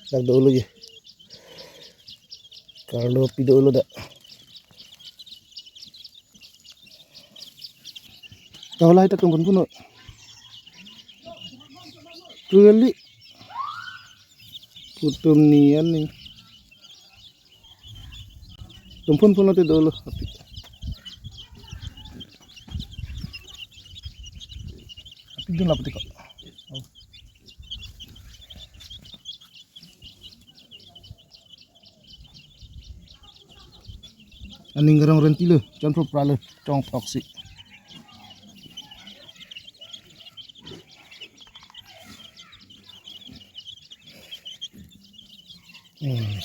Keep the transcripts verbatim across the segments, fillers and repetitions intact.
Dak dolo je. Karlo pi dolo dak. Tahu lah itu tungkun puno. Truly. Putum nian ni. Tum phun phun lote dolo. Api. Api dun lapati ko. Aning garong rentilo, chonpro pralo, chong proxy. Hmm.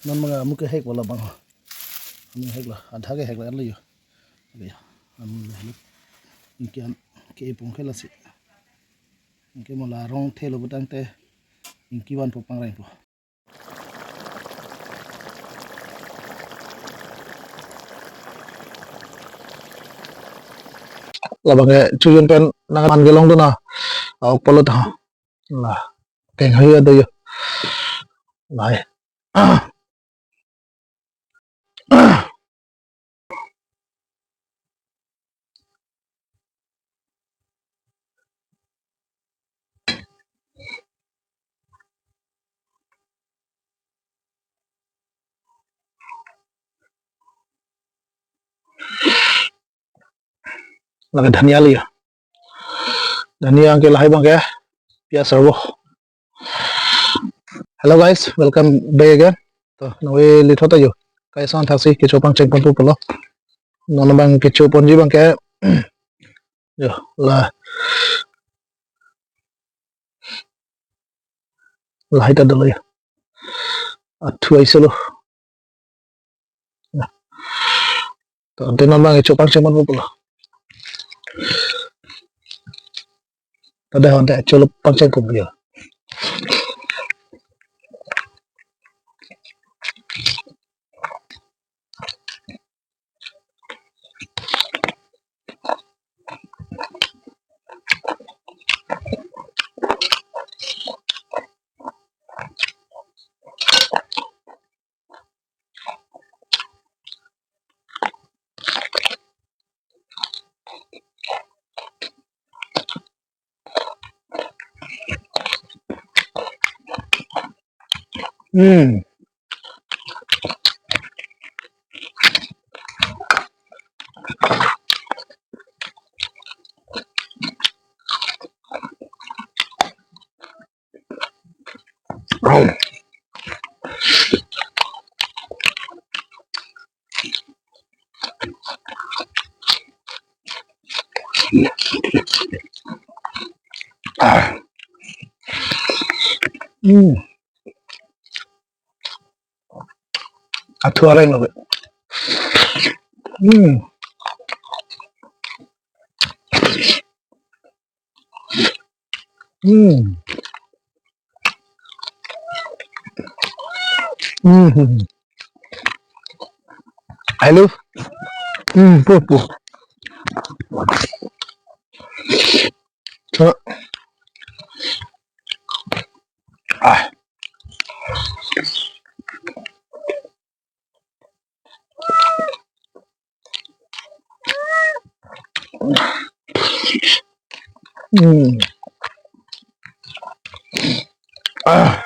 Non manga amu kehek wala bang. Amu hek lo, adha kehek lo, lo yo. Lo yo. Amu lo hek. Ingki an ke ipung ke lasi. Ingki mo la rong thelo putangte. Ingki vanpo pangrengpo. Labang ke chojun pen nang man kelong tu na. Auk polo ta. La. Keng hayu ado yo. Lai. Lake dhania li ya. Dhania ke lahai bang ke. Piyaj servo. Hello guys, welcome back again. To, nangve lithot ayo. Kaisa thaksi kecho pangcheng ponpo pulo. Non bang kecho ponji bang ke. Yo, la. Lahai ta dolo ya. Athu aiselo. To, ante non bang kecho pangcheng ponpo pulo. Tade honte kecho lo pangcheng ko ya. Hmm. Ah. Hmm. Athu areng lo. Hmm. Hmm. Hmm. Hello. Hmm, po, po. Ah. Hmm. Ah.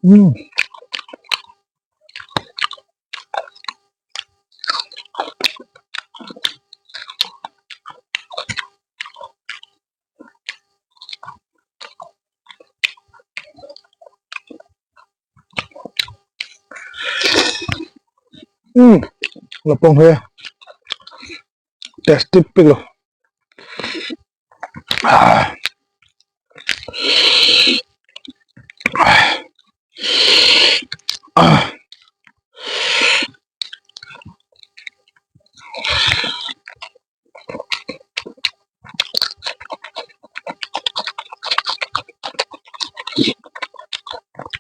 Hmm. Hmm, lapong he. Tasty pik lo. Ah. Ah.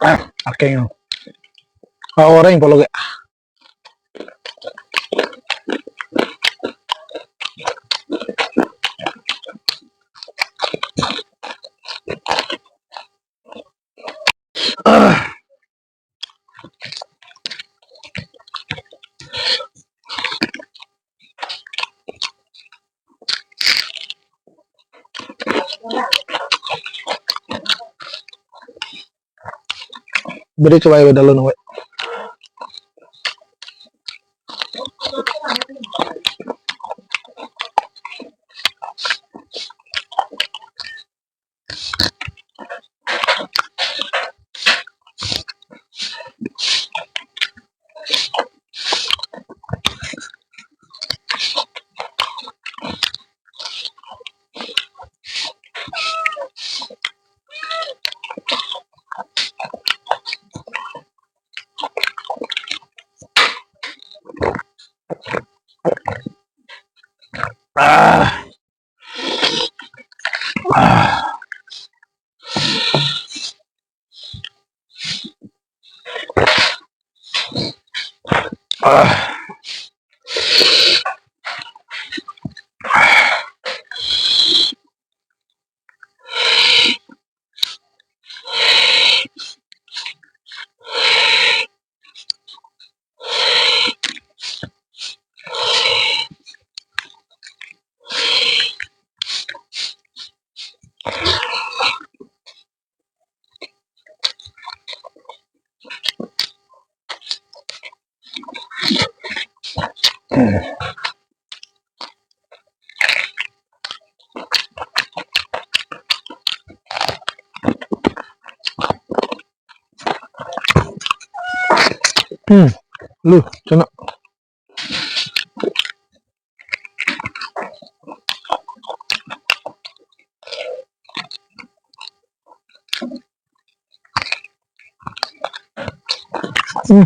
Ah, akeng. Ah, orang polo ke. Ah. Beri coba ya, dalo nunggu. Ah. Ah. Ah. Hmm, lu, cina. Hmm.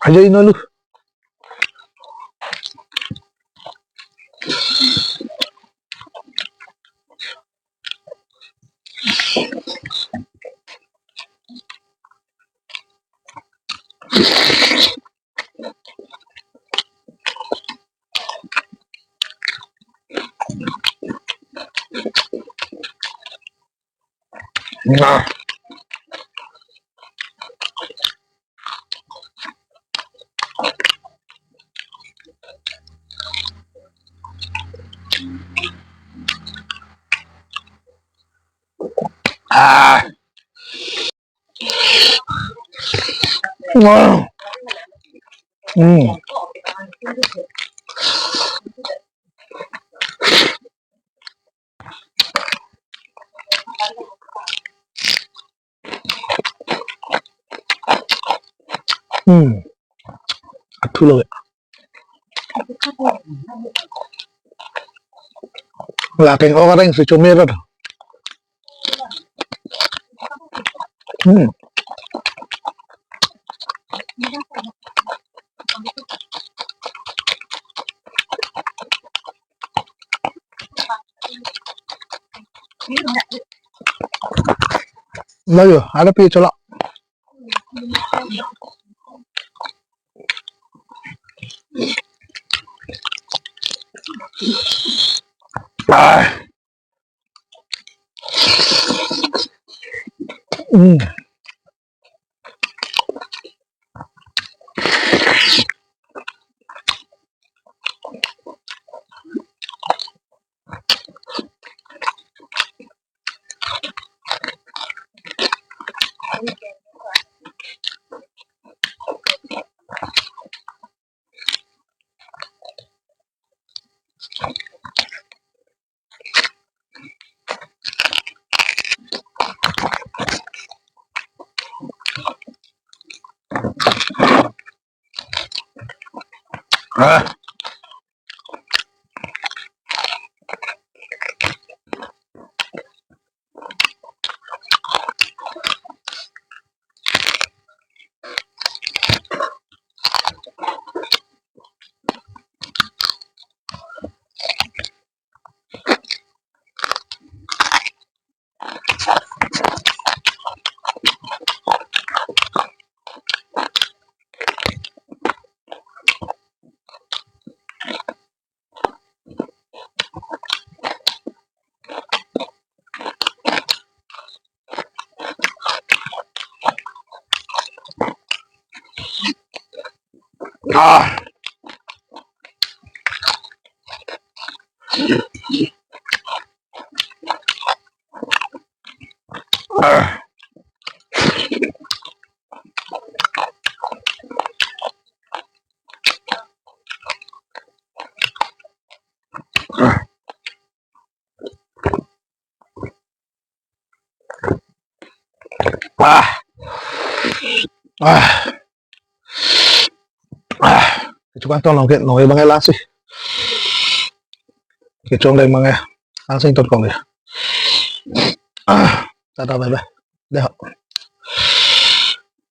Aja ino lu. Nah. Ah. Wow. Hmm. Hmm. Athu lo. Lakeng orang si chomir. Hmm. Layo, ada pi cholak. Ah. Hmm. Ah. Ah. Ah. Ah. Ah. Ah. Kecho kangton long ke noi bang lasi. Kechong dai bang. Angsing tot kong ya. Ah. Tata bye bye. Deh.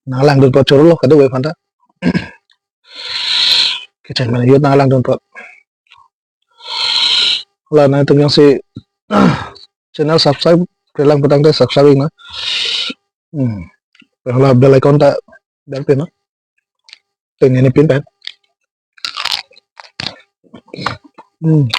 Nanglangdun apot chorolo kadokave aphanta. Kecheng mena jut nanglangdun apot. La nangtum jongsi channel subscribe kelang petang te subscribe na. Hmm. La bell icon ta ber pin na. Te nini pin pen. Hmm.